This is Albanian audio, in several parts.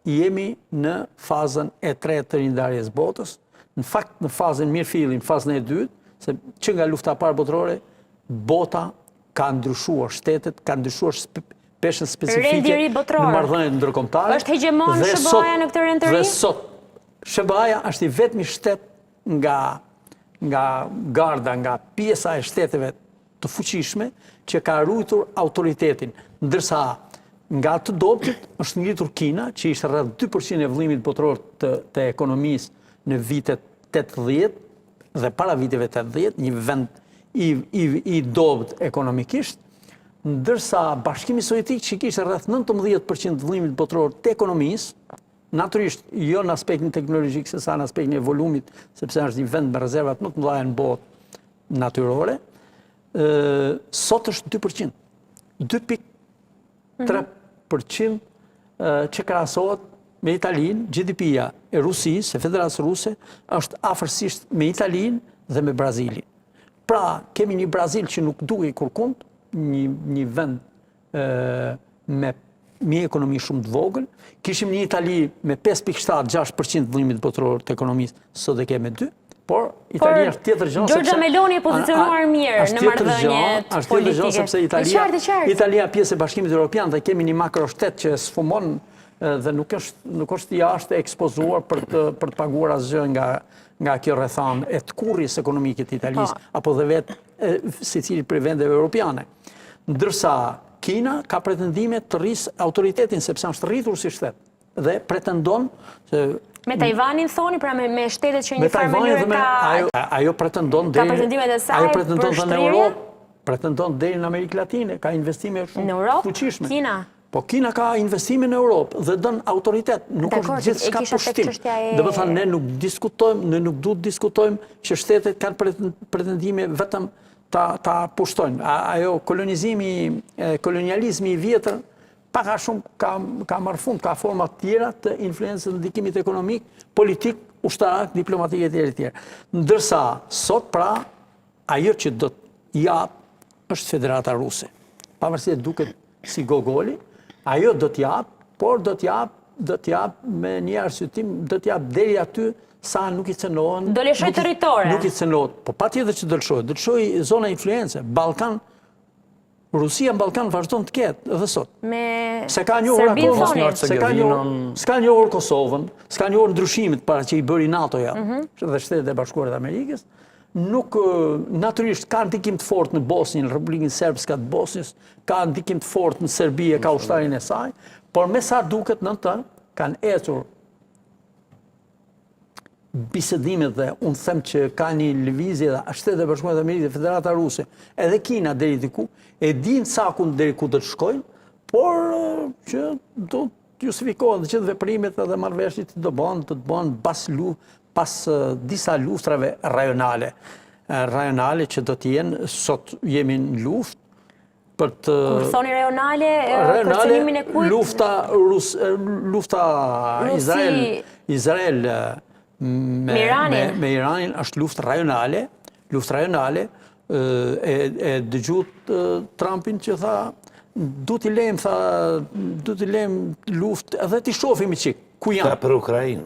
jemi në fazën e tretë të rindarjes botës, në fakt në fazën mirëfilli, në fazën e dytë, se që nga lufta e parë botërore, bota ka ndryshuar shtetet, ka ndryshuar peshën specifike në marrëdhëniet ndërkombëtare. Është hegjemon SHBA-ja në këtë rend të ri? Dhe sot SHBA-ja është i vetmi shtet nga nga garda, nga pjesa e shteteve të fuqishme që ka ruajtur autoritetin, ndërsa nga të dobëtit është ngritur Kina, që ishte rreth 2% e vëllimit botëror të, të ekonomisë në vitet 80 dhe para viteve 80, një vend i, i, i dobët ekonomikisht, ndërsa Bashkimi Sovjetik që kishte rreth 19% të vëllimit botëror të ekonomisë, natyrisht jo në aspektin teknologjik se sa në aspektin e volumit, sepse është një vend me rezervat më të mëdha në botë natyrore, sot është 2%. 2.3% që krahasohet me Italinë, GDP-ja e Rusisë, e Federatës Ruse, është afërsisht me Italinë dhe me Brazilin. Pra, kemi një Brazil që nuk dukej kurkund, një, një vend me një ekonomi shumë të vogël. Kishim një Itali me 5.7-6% të vëllimit botëror të ekonomisë, sot e kemi 2. Por Italia është tjetër gjë sepse Giorgia Meloni e pozicionuar mirë në marrëdhëniet është tjetër gjë sepse Italia Italia pjesë e Bashkimit Evropian dhe kemi një makroshtet që sfumon dhe nuk është nuk është jashtë e ekspozuar për të për të paguar asgjë nga nga kjo rrethanë e tkurrjes ekonomike të Italisë po. apo dhe vetë secilit prej vendeve europiane. Ndërsa Kina ka pretendime të rrisë autoritetin sepse është rritur si shtet dhe pretendon se Me Tajvanin thoni, pra me, me shtetet që një farë mënyre ka ajo, ajo pretendon deri ka pretendimet e saj ajo pretendon dhe në Europë, pretendon deri në Amerikë Latine, ka investime shumë në Europë, fuqishme. Kina. Po Kina ka investime në Europë dhe don autoritet, nuk është gjithçka pushtim. Domethënë, ne nuk diskutojmë, ne nuk duhet diskutojmë që shtetet kanë pretendime vetëm ta, ta pushtojnë. Ajo kolonizimi, kolonializmi i vjetër, pak a shumë ka, ka marrë fund, ka forma të tjera të influencës ndikimit ekonomik, politik, ushtarak, diplomatik e tjera e tjera. Ndërsa, sot pra, Ajo që do të japë është Federata Ruse. Pavarësisht duket si gogoli, ajo do të japë, por do të japë, do të japë me një arsyetim, do të japë deri aty sa nuk i cenohen. Do lëshojë territore. Nuk i cenohet. Po patjetër që do lëshojë, do lëshojë zona influence, Ballkan Rusia në Ballkan vazhdon të ketë edhe sot. Me S'e ka njohur akoma, s'e ka njohur, s'ka njohur Kosovën, s'ka njohur ndryshimet para që i bëri NATO-ja mm -hmm. dhe Shtetet e Bashkuara të Amerikës, nuk natyrisht ka ndikim të fortë në Bosnjë, në Republikën Srpska të Bosnjës, ka ndikim të fortë në Serbi e ka ushtarinë e saj, por me sa duket në të kanë ecur bisedimet dhe unë them që ka një lëvizje dhe Shtetet e Bashkuara të Amerikës dhe Federata Ruse, edhe Kina deri diku, e dinë cakun deri ku do të shkojnë, por që do të justifikohen dhe gjithë veprimet edhe marrëveshjet do bëhen, do të bëhen pas lu, pas disa luftrave rajonale, rajonale që do të jenë sot jemi në luftë për të Kur thoni rajonale, kërcënimin e kujt? Lufta Rus, lufta Izrael, Izrael me me, me Iranin është luftë rajonale, luftë rajonale e e dëgjuat Trumpin që tha du t'i lejmë tha du t'i lejmë luftë edhe t'i shohim një çik ku janë. Tha për Ukrainë.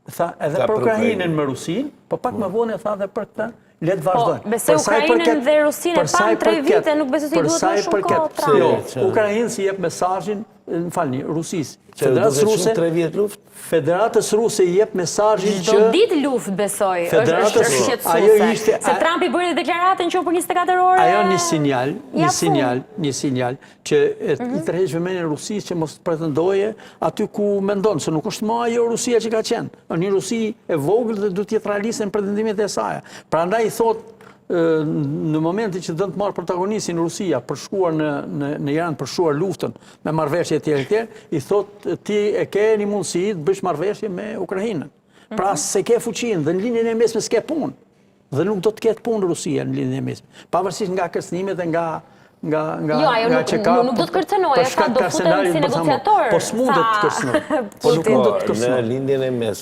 Tha edhe për Ukrainën me Rusinë, po pak më vonë tha edhe për këtë, le të po, vazhdojnë. Po, besoj Ukrainën dhe Rusinë e pamë 3 vite, nuk besoj se i duhet më shumë kohë Trump. Jo, Ukrainës i jep mesazhin, më falni, Rusisë. Federatës Ruse, 3 vjet luftë? Federatës Ruse i jep mesazhin që Çdo ditë luftë besoj, është është shqetësuese. Ajo ishte se Trumpi bëri deklaratën që për 24 orë. Ajo një sinjal, një sinjal, një sinjal që i mhm. tërheq vëmendjen Rusisë që mos të pretendoje aty ku mendon se nuk është më ajo Rusia që ka qenë. Është një Rusi e vogël dhe duhet të jetë realiste në pretendimet e saj. Prandaj i thotë në momentin që do të marrë protagonistin Rusia për shkuar në në në Iran për shuar luftën me marrëveshje etj etj, i thotë ti e ke një mundësi të bësh marrëveshje me Ukrainën. Pra mhm. s'e ke fuqinë dhe në Lindjen e Mesme s'ke punë. Dhe nuk do të ketë punë Rusia në Lindjen e Mesme. Pavarësisht nga kërcënimet dhe nga nga nga jo, ajo nga nuk, që ka nuk do të kërcënojë, ata do futen si negociator. Po s'mundet të kërcënojë. Po nuk mund të kërcënojë. Në Lindjen e Mesme.